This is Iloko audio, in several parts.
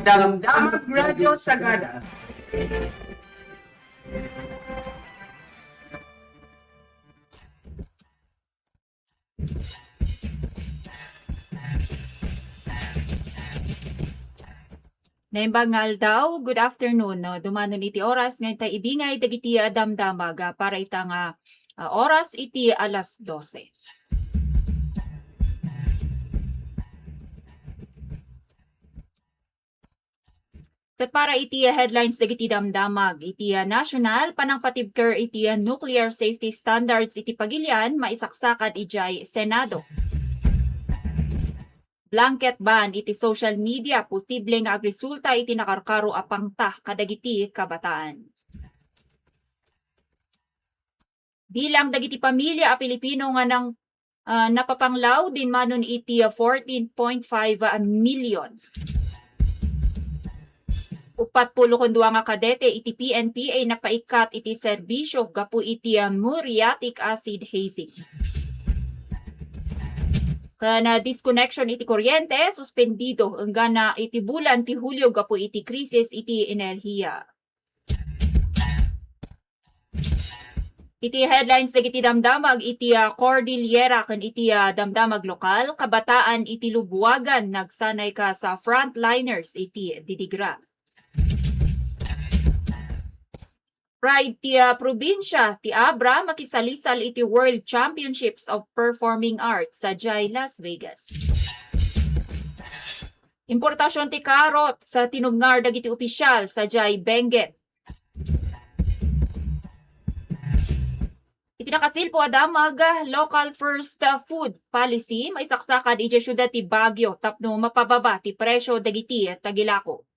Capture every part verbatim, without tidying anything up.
Damdamag Radio Sagada. Naimbag nga aldaw, good afternoon, no? Dumanon iti oras nga intay ibingay dagiti, ah, damdamag, ah, para ita nga, ah, oras iti alas dose. Ket para iti headlines dagiti damdamag, iti, ah, national, panangpatibker iti, ah, nuclear safety standards iti pagilian, maisaksakan idiay Senado. Blanket ban iti social media, posible nga agresulta iti nakarkaro a pangta kadagiti kabataan. Bilang dagiti pamilia a Pilipino nga nang, ah, napapanglaw dinmanon iti fourteen point five million. Uppat pulo ken dua nga kadete iti P N P ay napaikkat iti serbisyo gapu iti, ah, muriatic acid hazing. Ken, ah, disconnection iti kuryente, suspendido enggana iti bulan ti Hulio gapu iti krisis iti enerhiya. Iti headlines dagiti damdamag iti, ah, Cordillera ken iti, ah, damdamag lokal, kabataan iti Lubuagan nagsanay kas frontliners iti didigra. Pride ti, ah, probinsia ti Abra makisalisal iti World Championships of Performing Arts sadiay Las Vegas. Importasion ti karot sa tinubngar dagiti opisial sadiay Benguet. Iti nakasilpo a damag, local first, ah, food policy maisaksakan idiay siudad ti Baguio tapno mapababa ti presyo dagiti tagilako.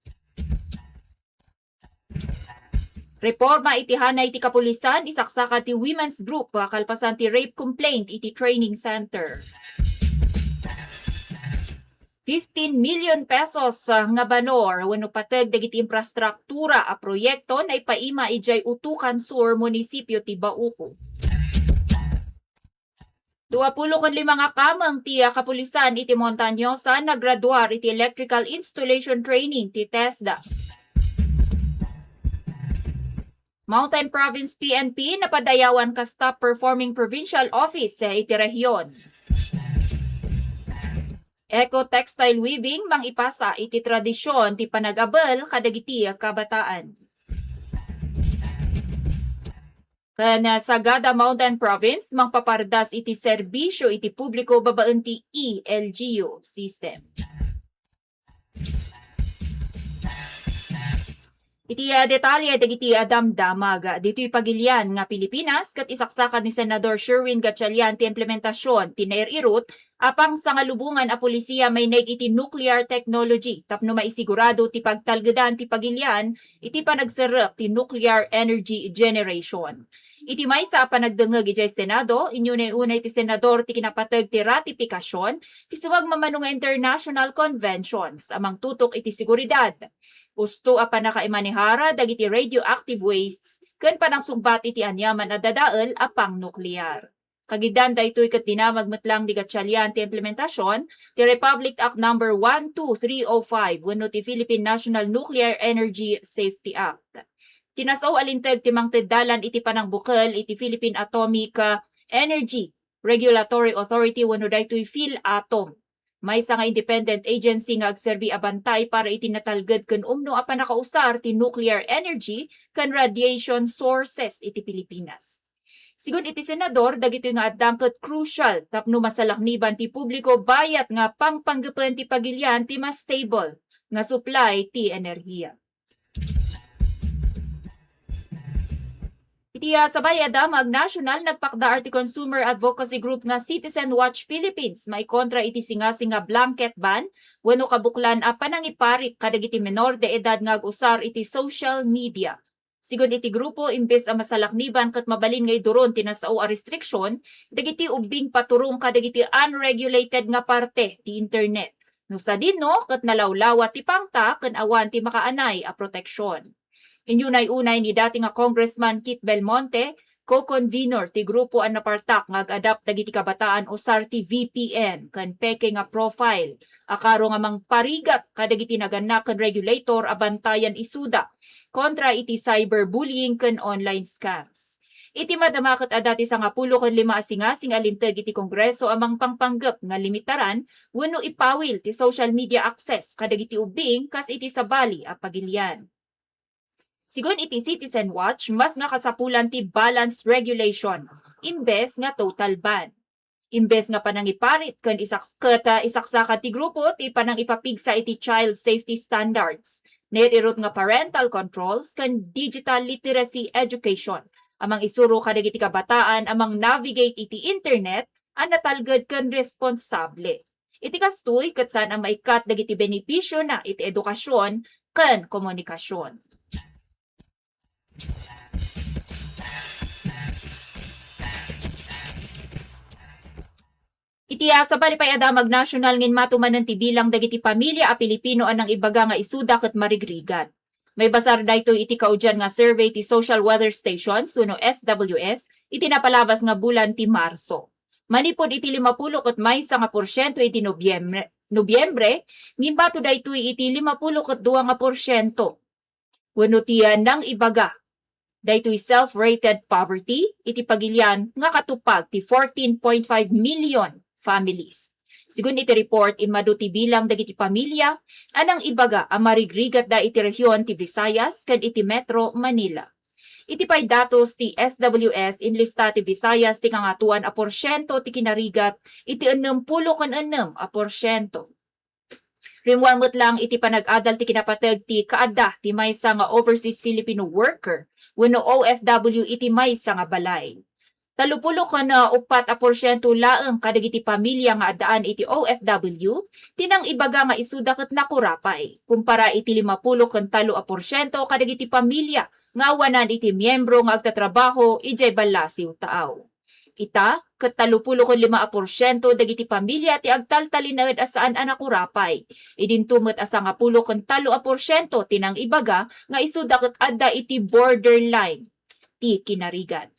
Reforma iti hanay ti kapulisan, isaksakan ti women's group, ah, kalpasan ti rape complaint iti training center. Fifteen million pesos, ah, nga banor wenno pateg dagiti infrastruktura a proyekto naipaima idiay Utukan Sur, munisipio ti Bauco. Dua pulo ken lima nga kameng ti, ah, kapulisan iti Montañosa nagraduar iti electrical installation training ti TESDA. Mountain Province P N P napadayawan kas top performing provincial office, eh, iti rehiyon. Eco textile weaving mangipasa iti tradisyon ti panagabel kadagiti kabataan. Ken, ah, Sagada Mountain Province mangpapardas iti serbisyo iti publiko babaen ti E L G U system. Iti, ah, detalye dagiti, ah, damdamag, ditoy pagilian nga Pilipinas, ket isaksakan ni Senador Sherwin Gatchalian ti implementasion ti nairir-ot a pangsangalubongan a polisiya maineg iti nuclear technology tapno maisigurado ti pagtalgedan ti pagilian iti panagserrek ti nuclear energy generation. Iti maysa a panagdengngeg idiay Senado, inyunay-unay ti senador ti kinapateg ti ratipikasion ti sumagmamano nga international conventions a mangtutok iti seguridad, usto a pannakaimanehara dagiti radioactive wastes ken panangsungbat iti aniaman a dadael a pangnuklear. Kagiddan daytoy ket dinamag met laeng ni Gatchalian ti implementasion ti Republic Act Number one two three oh five wenno ti Philippine National Nuclear Energy Safety Act. Ti nasao a linteg ti mangted dalan iti panangbukel iti Philippine Atomic, ah, Energy Regulatory Authority wenno daytoy PhilATOM. Maysa nga independent agency nga agserbi a bantay para iti natalged ken umno a pannakausar ti nuclear energy ken radiation sources iti Pilipinas. Sigun iti senador, dagitoy nga addang ket crucial tapno masalakniban ti publiko bayat nga pangpanggepen ti pagilian ti mas stable nga supply ti enerhiya. Iti, ah, sabay a damag national, nagpakdaar ti consumer advocacy group nga Citizen Watch Philippines maikontra iti singasing nga blanket ban wenno kabuklan a panangiparit kadagiti menor de edad nga agusar iti social media. Sigun iti grupo, imbes a masalakniban ket mabalin nga iduron ti nasao a restriksyon dagiti ubbing paturong kadagiti unregulated nga parte ti internet. No sadino, ket nalawlawa ti pangta ken awan ti makaanay a proteksyon. Inyunay-unay ni dati nga Congressman Kit Belmonte, co-convenor ti grupo a napartak nga ag-adapt dagiti kabataan usar ti V P N ken peke nga profile a karo nga mangparigat kadagiti nagannak ken regulator a bantayan isuda kontra iti cyberbullying ken online scams. Iti madama ket adda ti sangapulo ken lima a singasing a linteg iti Kongreso a mangpangpanggep nga limitaran wenno ipawil ti social media access kadagiti ubbing kas iti sabali a pagilian. Sigun iti Citizen Watch, mas nga kasapulan ti balanced regulation imbes nga total ban. Imbes nga panangiparit ken isaks-, ket, ah, isaksaka ti grupo ti panangipapigsa iti child safety standards, nairirut nga parental controls ken digital literacy education a mangisuro kadagiti kabataan a mang-navigate iti internet a natalged ken responsable. Iti kastoy, ket saan a maikkat dagiti benepisiona iti edukasion ken komunikasion. Iti, ah, sabali pay a damag nasional nga inmatumanen ti bilang dagiti pamilia a Pilipino a nang-ibaga nga isuda ket marigrigat. Maibasar daytoy iti kaudian nga survey ti Social Weather Stations wenno S W S iti napalabas nga bulan ti Marso. Manipud iti limapulo ket maysa nga porsiento iti Nobiembre, Nobiembre, ngimbato daytoy iti limapulo ket dua nga porsiento. Wenno ti, ah, nang-ibaga daytoy self-rated poverty iti pagilian nga katupag ti fourteen point five million families. Sigun iti report, immadu ti bilang dagiti pamilia a nang-ibaga a marigrigatda iti rehion ti Visayas ken iti Metro Manila. Iti pay datos ti S W S, inlista ti Visayas ti kangatoan a porsiento ti kinarigat iti ennempulo ken ennem a porsiento. Rimmuar met lang iti panag-adal ti kinapateg ti kaadda ti maysa nga overseas Filipino worker wenno O F W iti maysa nga balay. Tallopulo ken uppat a porsiento laeng kadagiti pamilia nga addaan iti O F W ti nang-ibaga nga isuda ket nakurapay, kumpara iti limapulo ken tallo a porsiento kadagiti pamilia nga awanan iti miembro nga agtatrabaho idiay ballasiw taaw. Ita, ket tallopulo ken lima a porsiento dagiti pamilia ti agtaltalinaed a saan a nakurapay. Idinto met a sangapulo ken tallo a porsiento ti nang-ibaga nga isuda ket adda iti borderline ti kinarigat.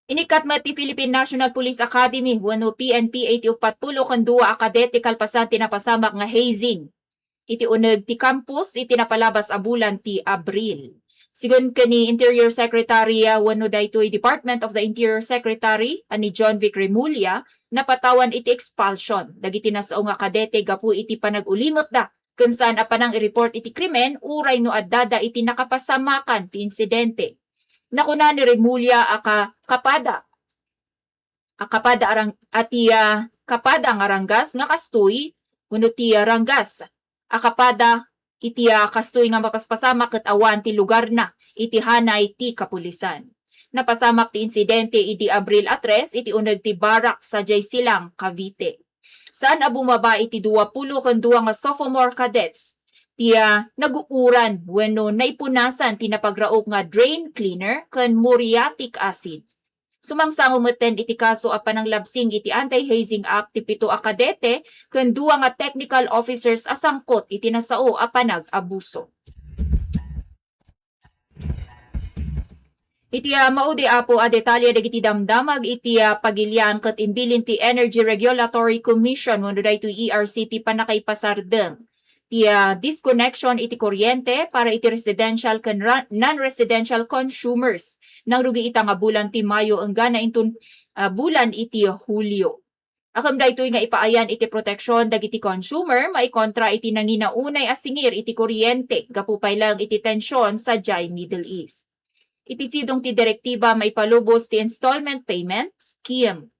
Inikkat met ti Philippine National Police Academy wenno P N P A ti uppat pulo ken dua a kadete kalpasan ti napasamak nga hazing iti uneg ti campus iti napalabas a bulan ti Abril. Sigun ken ni Interior Secretary, ah, wenno daytoy Department of the Interior Secretary a ni Jonvic Remulla, napatawan iti expulsion dagiti nasao nga kadete gapu iti panag-ulimekda ken saan a panang-i-report iti krimen uray no addada iti nakapasamakan ti insidente. Nakuna ni Remulla a ka-, kapada, a kapada a rang-, a ti, ah, kapada nga ranggas nga kastoy, wenno ti, ah, ranggas a kapada iti, ah, kastoy nga mapaspasamak ket awan ti lugarna iti hanay ti kapulisan. Napasamak ti insidente idi Abril a tres iti uneg ti barak sadiay Silang, Cavite. Saan a bumaba iti duapulo ken dua nga sophomore cadets ti, ah, naguuran wenno naipunasan ti napagraok nga drain cleaner ken muriatic acid. Sumangsango metten iti kaso a pananglabsing iti Anti-Hazing Act ti pito a kadete ken dua nga technical officers a sangkot iti nasao a panag-abuso. Iti, ah, maudi, Apo, a detalye dagiti damdamag iti, ah, pagilian ket imbilin ti Energy Regulatory Commission wenno daytoy E R C ti pannakaipasardeng ti, ah, disconnection iti kuryente para iti residential ken ra-, non-residential consumers. Nangrugi ita nga bulan ti Mayo enggana inton, ah, bulan iti Hulio. Ngem daytoy nga ipaayan iti proteksion dagiti consumer maikontra iti nanginaunay a singir iti kuryente gapu pay laeng iti tension sadiay Middle East. Iti sidong ti direktiba maipalubos ti installment payment scheme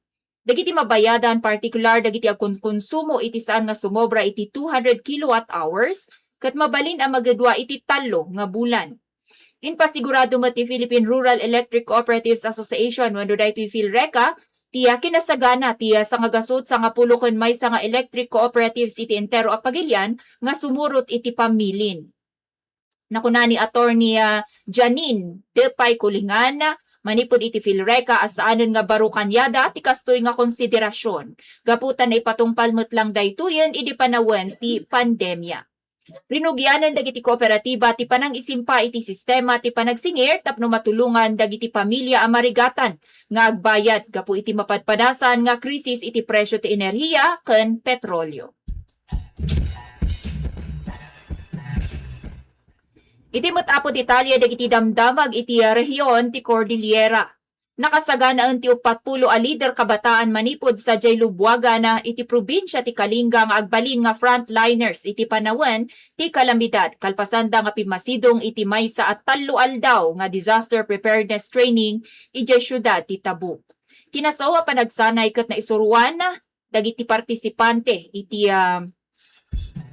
dagiti mabayadan, partikular dagiti agkonkonsumo iti saan nga sumobra iti two hundred kilowatt hours ket mabalin a magedua iti tallo nga bulan. Impasigurado met ti Philippine Rural Electric Cooperatives Association wenno daytoy PhilReCa ti, ah, kinasagana ti, ah, sangagasut sangapulo ken maysa nga electric cooperatives iti entero a pagilian nga sumurot iti pamilin. Nakuna ni Attorney, ah, Janine Depay Kulingan, manipud iti PhilReCa a saanen nga baro kaniada ti kastoy nga konsiderasion gapu ta naipatungpal met lang daytoyen idi panawen ti pandemia. Rinugianen dagiti kooperatiba ti panangisimpa iti sistema ti panagsingir tapno matulongan dagiti pamilya a marigatan nga agbayad gapu iti mapadpadasan nga krisis iti presyo ti enerhiya ken petrolio. Iti met a detalye dagiti damdamag iti rehiyon ti Cordillera. Nakasaganaen ti uppat pulo a lider kabataan manipud sadiay lubuagan iti probinsia ti Kalinga nga agbalin nga frontliners iti panawen ti kalamidad, kalpasanda nga pimmasidong iti maysa a tallo aldaw nga disaster preparedness training idiay siudad ti Tabuk. Kinasao a panagsanay ket naisuroan dagiti partisipante iti, ah,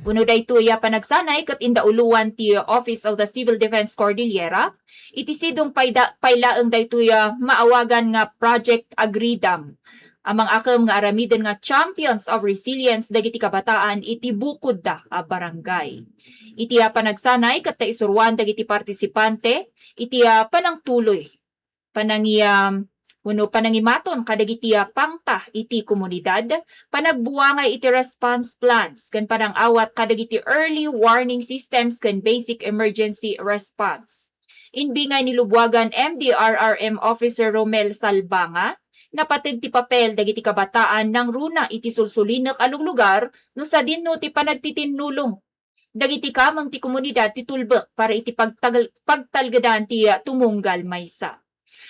wenno daytoy a panagsanay ket indauloan ti Office of the Civil Defense Cordillera iti sidong payda-, pay laeng daytoy a maawagan nga Project Agridam. Amang akem nga aramiden nga champions of resilience dagiti kabataan iti bukodda a barangay. Iti, ah, panagsanay ket naisuroan dagiti partisipante iti, ah, panangtuloy panangi-, um, wenno panangimaton kadagiti, ah, pangta iti komunidad, panagbuangay iti response plans, ken panangawat kadagiti early warning systems ken basic emergency response. Imbingay ni Lubuagan M D R R M Officer Romel Salbanga, napateg ti papel dagiti kabataan nangruna iti sulsulinek a luglugar no sadino ti panagtitinnulong dagiti kameng ti komunidad ti tulbek para iti pagtagal-, pagtalgedan ti, ah, tumunggal maysa.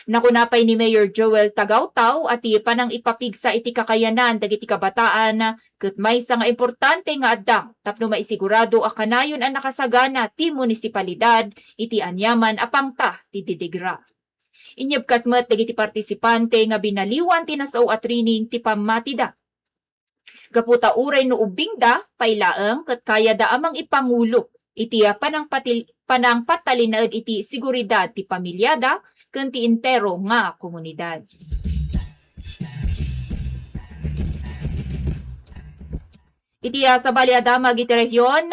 Nakuna pay ni Mayor Joel Tagawtaw a ti panangipapigsa iti kakayanan dagiti kabataan ket maysa nga importante nga addang tapno maisigurado a kanayon a nakasagana ti munisipalidad iti aniaman a pangta ti Diligra. Inyebkas met dagiti partisipante nga binaliwan ti nasao a training ti pammatida. Gapu ta uray no ubbingda pay laeng ket kayada a mangipangulo iti, ah, panangpatil-, panangpatalinaed iti seguridad ti pamilyada ken ti entero nga komunidad. Iti, ah, sabali a damag iti rehiyon,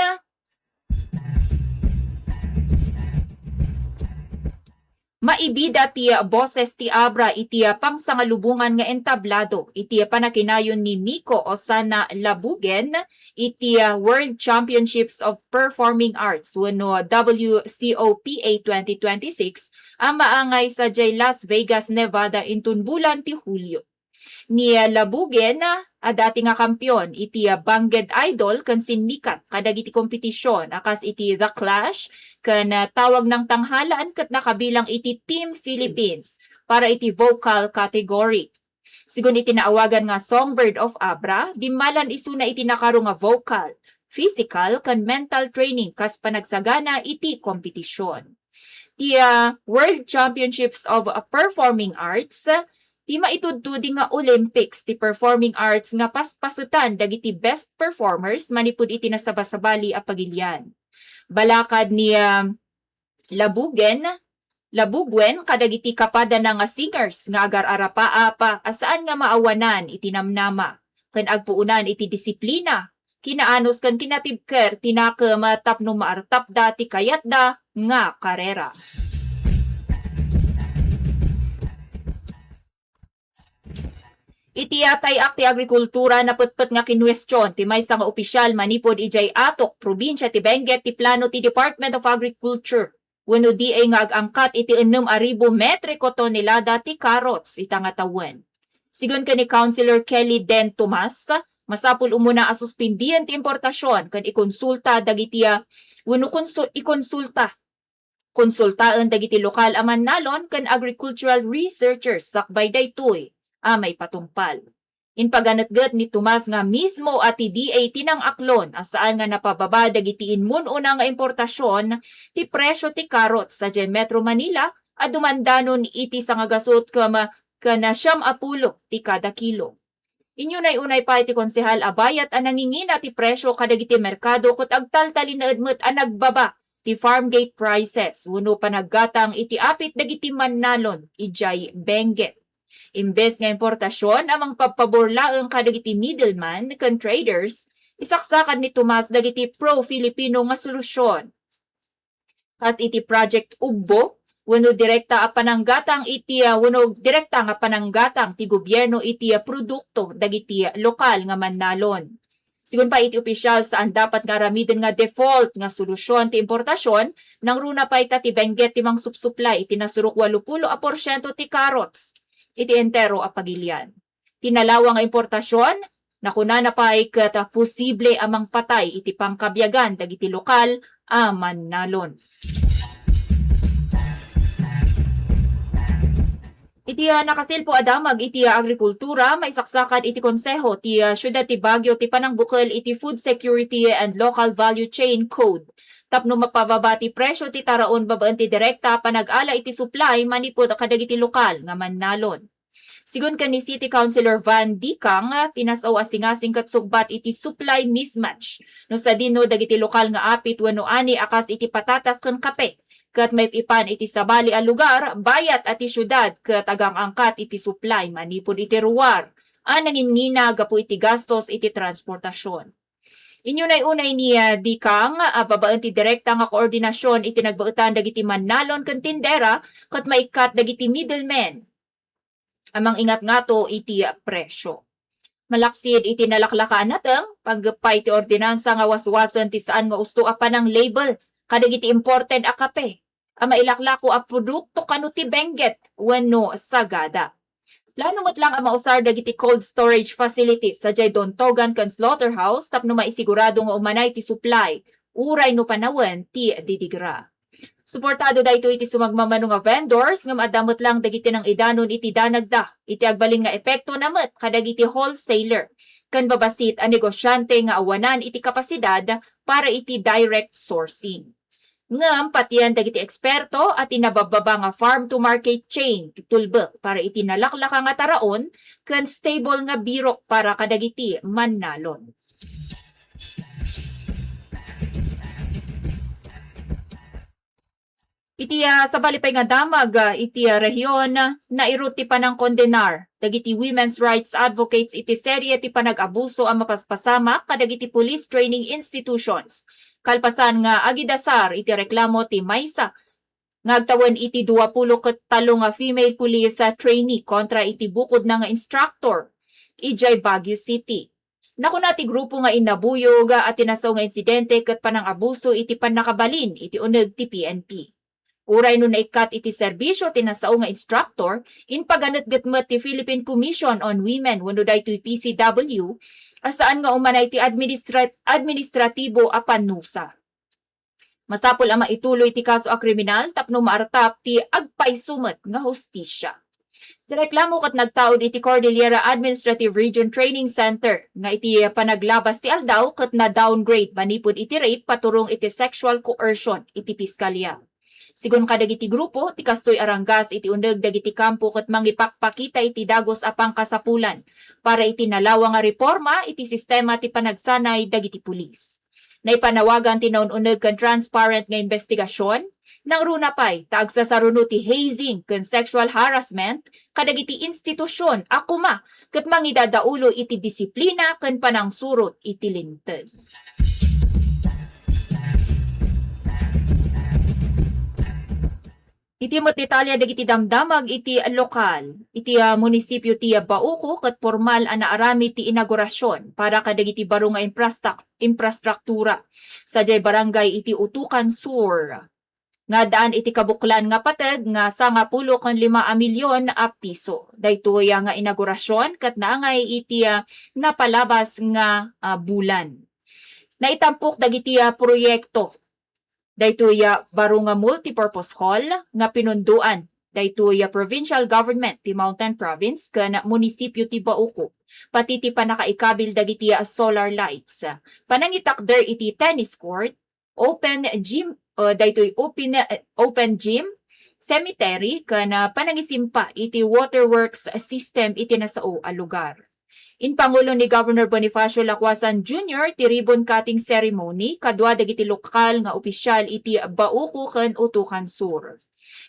maibida ti Boses ti Abra iti pangsangalubongan nga entablado iti pannakinayon ni Miko Osana Labugen iti World Championships of Performing Arts wenno W C O P A twenty twenty-six a maangay sadiay Las Vegas, Nevada inton bulan ti Hulio. Ni Labugen a dati nga kampion iti Banged Idol ken simmikat kadagiti kompetisyon a kas iti The Clash ken Tawag ng Tanghalan ket nakabilang iti Team Philippines para iti vocal category. Sigun iti naawagan nga Songbird of Abra, dimmalan isuna iti nakaro nga vocal, physical, ken mental training kas panagsagana iti kompetisyon. Ti, ah, World Championships of, ah, Performing Arts, ti maitudtuding nga Olympics ti performing arts nga paspasetan dagiti best performers manipud iti nasabasabali a pagilian. Balakad ni, ah, Labugen, Labuguen kadagiti kapadana nga singers nga agar-arapaap a saan nga maawanan iti namnama ken agpuonan iti disiplina, kinaanus ken kinatibker ti nakem tapno maartapda ti kayatda nga karera. Iti yatay-ak ti agrikultura, napetpet nga kinuestion ti maysa nga opisial manipud idiay Atok, probinsia ti Benguet, ti plano ti Department of Agriculture wenno D A nga agangkat iti ennem a ribu metriko tonelada ti carrots ita nga tawen. Sigun ken ni Councilor Kelly Den Tomas, masapul umuna a suspendien ti importasion ken ikonsulta dagiti, ah, wenno konsu-, ikonsulta, konsultaen dagiti lokal a mannalon ken agricultural researchers sakbay daytoy a maipatungpal. Impaganetget ni Tomas nga mismo a ti D A ti nang-aklon a saan nga napababa dagiti immun-una nga importasion ti presyo ti carrots sadiay Metro Manila a dumandanon iti sangagasut ken, ken siam a pulo ti kada kilo. Inyunay-unay pay ti konsehal a bayat a nangingina ti presyo kadagiti merkado ket agtaltalinaed met a nagbaba ti farm gate prices wenno panaggatang iti apit dagiti mannalon idiay Benguet. Imbes nga importasion a mangpabpabor laeng kadagiti middleman ken traders, isaksakan ni Tomas dagiti pro-Filipino nga solusion. Kas iti Project Ugbo, wenno direkta a pananggatang iti, ah, wenno direkta nga pananggatang ti gobierno iti, ah, produkto dagiti lokal nga mannalon. Sigun pay iti opisyal, saan dapat nga aramiden nga default nga solusyon ti importasyon, nangruna pay ta ti Benguet ti mangsupsuplay iti nasurok walupulo a porsiento ti carrots iti entero a pagilian. Ti nalawa nga importasyon, nakunana pay ket posible a mangpatay iti pangkabiagan dagiti lokal a mannalon. Iti, ah, nakasilpo a damag iti, ah, agrikultura, maisaksakan iti Konseho ti, ah, Siudad ti Baguio ti panangbukel iti Food Security and Local Value Chain Code tapno mapababa ti presyo ti taraon babaen ti direkta a panag-ala iti supply manipud kadagiti lokal nga mannalon. Sigun ken ni City Councilor Van Dikang, ti nas-aw a singasing ket sungbat iti supply mismatch no sadino dagiti lokal nga apit wenno ani a kas iti patatas ken kape ket maip-ipan iti sabali a lugar, bayat a ti siudad ket agang-angkat iti supply manipud iti ruar a nangingina gapu iti gastos iti transportasyon. Inyunay-unay ni, ah, Dikang a babaen ti direkta nga koordinasyon iti nagbaetan dagiti mannalon ken tindera ket maikkat dagiti middlemen a mangingatngato iti presyo. Malaksid iti nalaklaka a nateng, panggep pay ti ordinansa nga waswasen ti saan nga usto a panang-label kadagiti imported a kape a mailaklako a produkto kano ti Benguet wenno Sagada. Plano met lang a mausar dagiti cold storage facilities sadiay Dontogan ken slaughterhouse tapno maisigurado nga umanay ti supply uray no panawen ti didigra. Suportado daytoy iti sumagmamano nga vendors ngem adda met lang dagiti nang-idanon iti danagda iti agbalin nga epekto na met kadagiti wholesaler ken babassit a negosyante nga awanan iti kapasidad para iti direct sourcing. Ngem patien dagiti eksperto a ti nababbaba nga farm to market chain ti tulbek para iti nalaklaka nga taraon ken stable nga birok para kadagiti mannalon. Iti, ah, sabali pay nga damag, ah, iti, ah, rehiyon, nairut ti panangkondenar dagiti women's rights advocates iti serie ti panag-abuso a mapaspasamak kadagiti police training institutions. Kalpasan nga agidasar iti reklamo ti maysa nga agtawen iti duapulo ket tallo nga female police, ah, trainee kontra iti bukodna nga instructor idiay Baguio City. Nakuna ti grupo nga innabuyog a ti nasao nga insidente ket panangabuso iti pannakabalin iti uneg ti P N P. Uray no naikkat iti serbisyo ti nasao nga instructor, impaganetget met ti Philippine Commission on Women wenno daytoy P C W a saan nga umanay ti administra-, administratibo a panusa. Masapul a maituloy ti kaso a kriminal tapno maartap ti agpayso met nga hustisia. Ti reklamo ket nagtaud iti Cordillera Administrative Region Training Center nga iti panaglabas ti aldaw ket na-downgrade manipud iti rape paturong iti sexual coercion iti piskalya. Sigun kadagiti grupo, ti kastoy a ranggas iti uneg dagiti kampo ket mangipakpakita iti dagus a pangkasapulan para iti nalawa nga reporma iti sistema ti panagsanay dagiti pulis. Naipanawagan ti naun-uneg ken transparent nga investigasyon, nangruna pay ta agsasaruno ti hazing ken sexual harassment kadagiti institusyon a kuma ket mangidadaulo iti disiplina ken panangsurot iti linteg. Iti met detalye dagiti damdamag iti lokal, iti, ah, munisipyo ti Bauco ket pormal a naaramid ti inaugurasyon para kadagiti baro nga imprastak-, imprastruktura sadiay barangay iti Utukan Sur nga addaan iti kabuklan nga pateg nga sangapulo ken lima a milyon a piso. Daytoy, ah, nga inaugurasyon ket naangay iti, ah, napalabas nga, ah, bulan. Naitampok dagiti, ah, proyekto daytoy a baro nga multipurpose hall nga pinundoan daytoy a provincial government ti Mountain Province ken munisipyo ti Bauco, pati ti pannakaikabil dagiti a solar lights, panangitakder iti tennis court, open gym, uh, daytoy open, uh, open gym, cemetery, ken, uh, panangisimpa iti waterworks system iti nasao a lugar. Impangulo ni Governor Bonifacio Lacuasan Junior ti ribbon cutting ceremony kadua dagiti lokal nga opisyal iti Bauco ken Utukan Sur.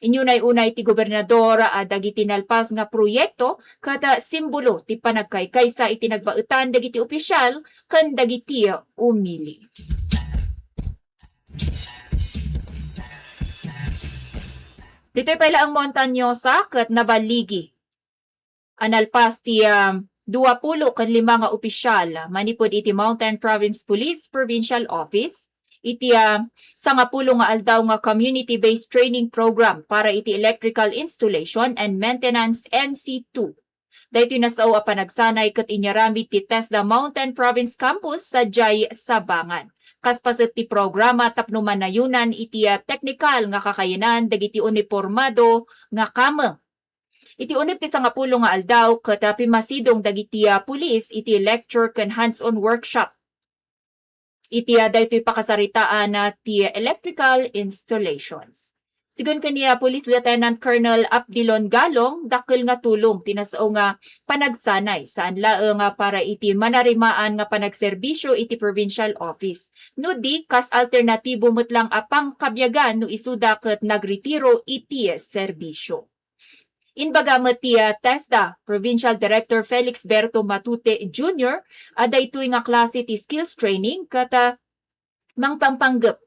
Inyunay-unay ti gobernador a dagiti nalpas nga proyekto ket simbolo ti panagkaykaysa iti nagbaetan dagiti opisyal ken dagiti umili. Ditoy pay laeng Montañosa ket naballigi a nalpas ti, ah, duapulo ken lima nga opisyal manipud iti Mountain Province Police Provincial Office iti, ah, sangapulo nga aldaw nga community-based training program para iti electrical installation and maintenance, M C two. Daytoy nasao a panagsanay ket inyaramid ti TESDA Mountain Province Campus sadiay Sabangan. Kas paset ti programa tapno manayunan iti, ah, teknikal nga kakayanan dagiti unipormado nga kameng. Iti uneg ti sangapulo nga aldaw ket, ah, pimmasidong dagiti, ah, pulis iti lecture ken hands-on workshop iti, ah, daytoy pakasaritaan, ah, ti electrical installations. Sigun ken ni, ah, Police Lieutenant Colonel Abdilon Galong, dakkel nga tulong ti nasao nga panagsanay, saan laeng nga para iti manarimaan nga panagserbisyo iti provincial office, no di kas alternatibo met lang a pangkabiagan no isuda ket nagretiro iti serbisyo. Imbaga met ti, ah, TESDA Provincial Director Felix Berto Matute Junior a daytoy nga klase ti skills training ket, ah, mangpangpanggep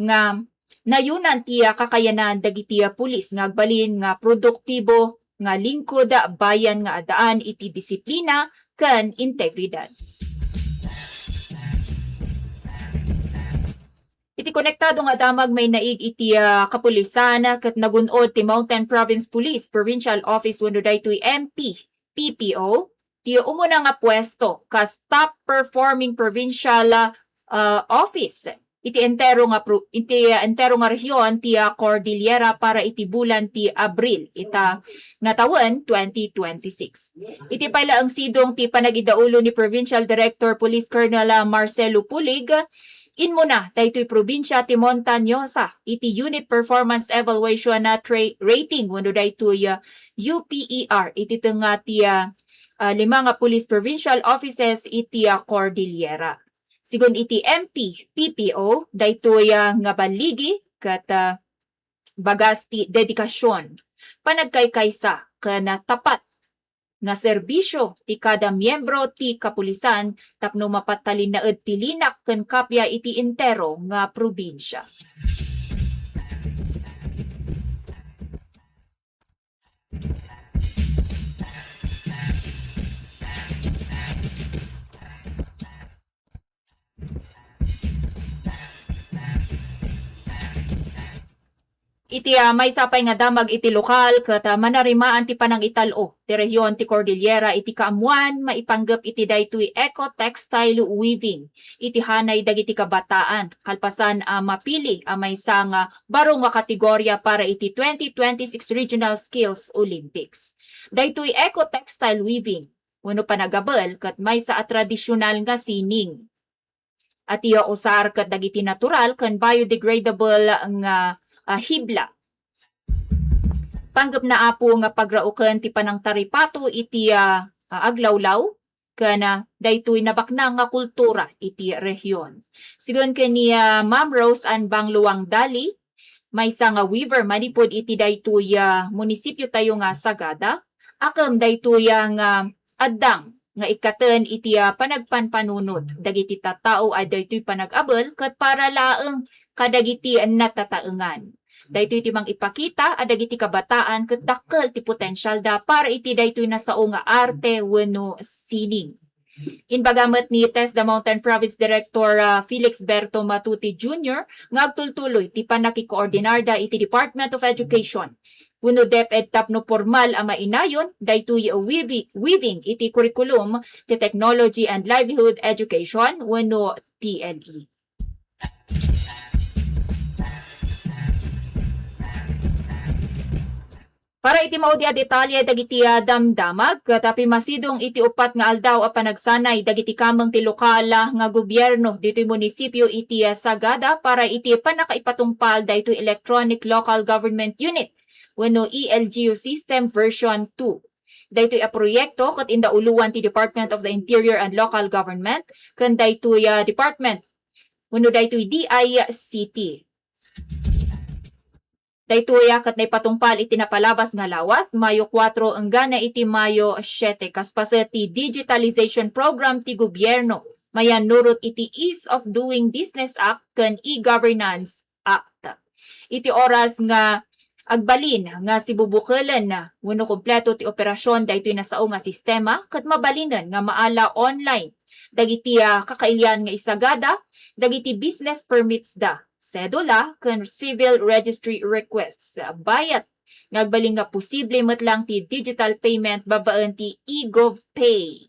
nga nayunan ti, ah, kakayanan dagiti, ah, pulis nga agbalin nga produktibo nga lingkod, ah, bayan nga addaan iti disiplina ken integridad. Iti konektado nga damag mainaig iti, ah, kapulisan, ah, ket nagun-od ti Mountain Province Police Provincial Office wenno daytoy M P P P O ti umuna nga puesto kas top performing provincial, ah, ah, office iti entero nga pro-, iti, ah, entero nga rehiyon ti, ah, Cordillera para iti bulan ti Abril ita nga tawen twenty twenty-six. Iti pay laeng sidong ti panagidaulo ni Provincial Director Police Colonel, ah, Marcelo Pulig, inmuna daytoy probinsia ti Montañosa iti Unit Performance Evaluation, ah, tra-, Rating wenno daytoy, ah, U P E R iti tengnga ti, ah, ah, lima nga police provincial offices iti, ah, Cordillera. Sigun iti M P P P O, daytoy, ah, nga balligi ket, ah, bagas ti dedikasyon, panagkaykaysa ken, ah, tapat nga serbisyo ti kada miyembro ti kapulisan tapno mapatalinnaed ti linak ken kappia iti entero nga probinsia. Iti, ah, maysa pay nga damag iti lokal ket, ah, manarimaan ti panangital-o ti rehiyon ti Cordillera iti kaammuan maipanggep iti daytoy eco-textile weaving iti hanay dagiti kabataan kalpasan a mapili a maysa nga baro nga kategoria para iti twenty twenty-six Regional Skills Olympics. Daytoy eco-textile weaving wenno panagabel ket maysa a tradisyonal nga sining a ti usar ket dagiti natural ken biodegradable nga, ah, hibla. Panggepna, Apo, nga pagraoken ti panangtaripato iti, ah, ah, aglawlaw ken, ah, daytoy nabaknang nga kultura iti rehiyon. Sigun ken ni, ah, Ma'am Rose Ann Bangluang Dali, maysa nga weaver manipud iti daytoy, ah, munisipiotayo nga Sagada, akem daytoy, ah, nga addang nga ikkaten iti, ah, panagpanpanunot dagiti tattao a daytoy panagabel ket para laeng kadagiti natataengan. Daytoy ti mangipakita a dagiti kabataan ket dakkel ti potensialda para iti daytoy nasao nga arte wenno sining. Imbaga met ni TESDA Mountain Province Director, ah, Felix Berto Matute Junior nga agtultuloy ti pannakikoordinarda iti Department of Education wenno DepEd tapno pormal a mainayon daytoy weavi-, weaving iti curriculum ti Technology and Livelihood Education wenno T L E. Para iti maudi a detalye dagiti, ah, damdamag, ket, ah, pimmasidong iti uppat nga aldaw a panagsanay dagiti kameng ti lokal, ah, nga gobierno ditoy munisipio iti, ah, Sagada para iti pannakaipatungpal daytoy Electronic Local Government Unit wenno E L G U System Version two. Daytoy a proyekto ket indauloan ti Department of the Interior and Local Government ken daytoy, ah, department wenno daytoy D I C T. Daytoy, ah, ket naipatungpal iti napalabas nga lawas, Mayo kuatro enggana iti Mayo siete, kas paset ti digitalization program ti gobierno, mayannurot iti Ease of Doing Business Act ken E-Governance Act. Iti oras nga, Agbalin nga sibubukelen wenno kompleto ti operasyon daytoy nasao nga sistema ket mabalinen nga maala online dagiti, ah, kakailian nga isagada dagiti business permits da, sedula, ken civil registry requests. Bayat nga agbalin nga posible met lang ti digital payment babaen ti eGov Pay.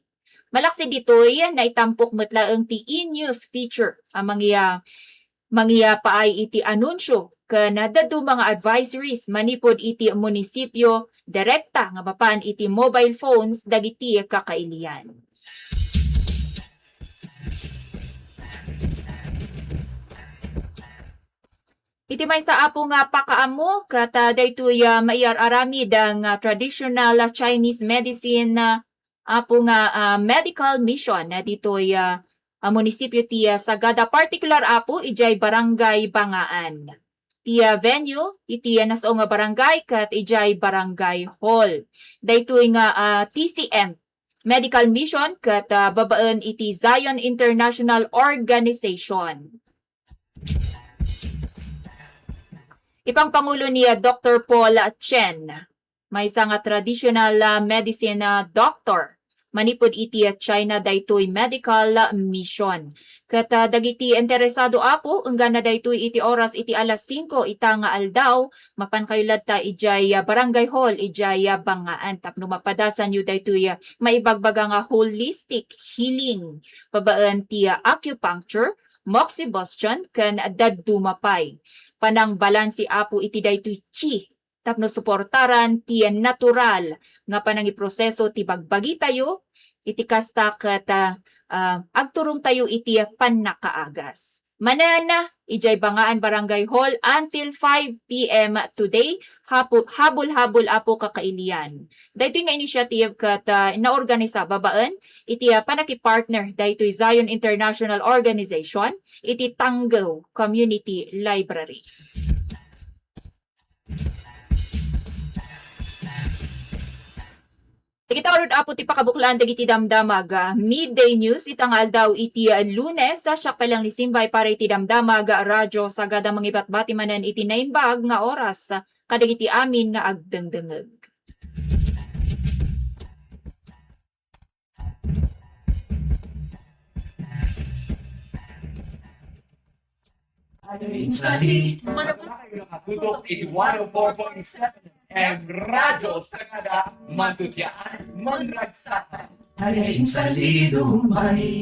Malaksid ditoy, naitampok met laeng ti e-news feature a mangiya-, mangiyapaay iti anunsio ken dadduma nga advisories manipud iti munisipio direkta nga mapan iti mobile phones dagiti kakailian. Iti maysa, Apo, nga pakaammo, ket, ah, daytoy, ah, maiyar-aramid nga traditional, ah, Chinese medicine, ah, Apo, nga, ah, medical mission, ah, ditoy, ah, ah, munisipyo ti, ah, Sagada, partikular, Apo, idiay Barangay Bangaan. Ti, ah, venue iti, ah, nasao nga barangay ket idiay Barangay Hall. Daytoy nga, ah, T C M medical mission ket, ah, babaen iti Zion International Organization. Ipangpangulo ni, ah, Doktor Paul Chen, maysa nga traditional, ah, medicine, ah, doctor manipud iti, ah, China daytoy medical, ah, mission. Ket, ah, dagiti interesado, Apo, enggana daytoy iti oras iti alas singko ita nga aldaw, mapankayo latta idiay, ah, Barangay Hall idiay, ah, Bangaan tapno mapadasanyo daytoy, ah, maibagbaga nga holistic healing babaen ti, ah, acupuncture, moxibustion, ken dadduma pay. Panangbalansi, Apo, iti daytoy chi tapno suportaran ti natural nga panangiproseso ti bagbagitayo, iti kasta ket, ah, ah, agturongtayo iti pannakaagas. Manen, idiay Bangaan Barangay Hall until five P M today, hapu-, habol-habol, Apo, kakailian. Daytoy nga initiative ket, ah, naorganisa babaen iti, ah, panakipartner daytoy Zion International Organization iti Tanggew Community Library. Dagita ngarud, Apo, ti pakabuklaan dagiti damdamag, ah, midday news ita nga aldaw iti, ah, Lunes. Ah, siak pay lang ni Simbay para iti damdamag, ah, Radyo Sagada, mangibatbati manen iti naimbag nga oras, ah, kadagiti amin nga agdengdengeg. Insali. Nakatutok iti one oh four point seven F M Radyo Sagada, Mantutiaan, Manragsakan. Ay, insalido, may